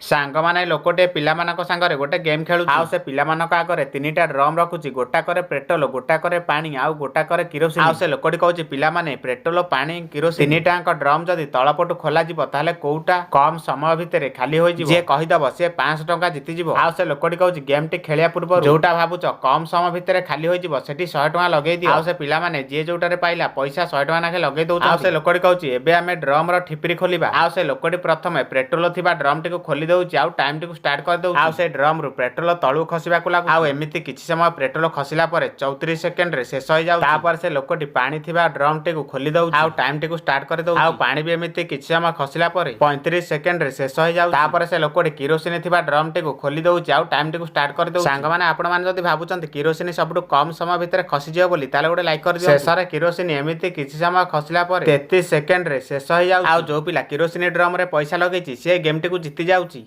ସାଙ୍ଗମାନେ, ଲୋକଟେ ପିଲାମାନଙ୍କ ସାଙ୍ଗରେ ଗୋଟେ ଗେମ୍ ଖେଳୁଛି। ଆଉ ସେ ପିଲାମାନଙ୍କ ଆଗରେ ତିନିଟା ଡ୍ରମ୍ ରଖୁଛି। ଗୋଟାକରେ ପେଟ୍ରୋଲ, ଗୋଟାକରେ ପାଣି ଆଉ ଗୋଟାକରେ କିରୋସିନି। ଆଉ ସେ ଲୋକଟି କହୁଛି, ପିଲାମାନେ, ପେଟ୍ରୋଲ, ପାଣି, କିରୋସିନି ତିନିଟାଙ୍କ ଡ୍ରମ୍ ଯଦି ତଳପଟୁ ଖୋଲାଯିବ, ତାହେଲେ କୋଉଟା କମ୍ ସମୟ ଭିତରେ ଖାଲି ହୋଇଯିବ? ଯିଏ କହିଦବ, ସିଏ 500 ଟଙ୍କା ଜିତିଯିବ। ଆଉ ସେ ଲୋକଟି କହୁଛି, ଗେମ୍ଟି ଖେଳିବା ପୂର୍ବରୁ ଯୋଉଟା ଭାବୁଛ କମ୍ ସମୟ ଭିତରେ ଖାଲି ହୋଇଯିବ, ସେଠି 100 ଟଙ୍କା ଲଗେଇ ଦିଅ। ଆଉ ସେ ପିଲାମାନେ ଯିଏ ଯୋଉଟାରେ ପାଇଲା ପଇସା 100 ଟଙ୍କା ନାଖେ ଲଗେଇ ଦଉଛନ୍ତି। ଆଉ ସେ ଲୋକଟି କହୁଛି, ଏବେ ଆମେ ଡ୍ରମର ଠିପିରି ଖୋଲିବା। ଆଉ ସେ ଲୋକଟି ପ୍ରଥମେ ପେଟ୍ରୋଲ ଥିବା ଡ୍ରମଟିକୁ ଖୋଲି ଦଉଛି ଆଉ ଟାଇମଟିକୁ ଷ୍ଟାର୍ଟ କରିଦଉଛି। ଆଉ ସେ ଡ୍ରମରୁ ପେଟ୍ରୋଲ ତଳକୁ ଖସିବାକୁ ଲାଗୁଛି। ଆଉ ଏମିତି କିଛି ସମୟ ପେଟ୍ରୋଲ ଖସିଲା ପରେ 34 ସେକେଣ୍ଡରେ ଶେଷ ହେଇଯାଉଛି। ତାପରେ ସେ ଲୋକଟି ପାଣି ଥିବା ଡ୍ରମଟିକୁ ଖୋଲି ଦଉଛି ଆଉ ଟାଇମଟିକୁ ଷ୍ଟାର୍ଟ କରିଦଉଛି। ଆଉ ପାଣି ବି ଏମିତି କିଛି ସମୟ ଖସିଲା ପରେ 35 ସେକେଣ୍ଡରେ ଶେଷ ହେଇଯାଉଛି। ତାପରେ ସେ ଲୋକଟି କିରୋସିନି ଥିବା ଡ୍ରମଟିକୁ ଖୋଲି ଦଉଛି ଆଉ ଟାଇମଟିକୁ ଷ୍ଟାର୍ଟ କରିଦଉଛି। ସାଙ୍ଗମାନେ, ଆପଣମାନେ ଯଦି ଭାବୁଛନ୍ତି କିରୋସିନି ସବୁଠୁ କମ ସମୟ ଭିତରେ ଖସିଯିବ ବୋଲି, ତାହେଲେ ଗୋଟେ ଲାଇକ୍ କରିଦିଅ। ଶେଷରେ କିରୋସିନି ଏମିତି କିଛି ସମୟ ଖସିଲା ପରେ 33 ସେକେଣ୍ଡରେ ଶେଷ ହେଇଯାଉଛି। ଆଉ ଯୋଉ ପିଲା କିରୋସିନି ଡ୍ରମରେ ପଇସା ଲଗେଇଛି, ସିଏ ଗେମ୍ଟିକୁ ଜିତି ଯାଉଛି।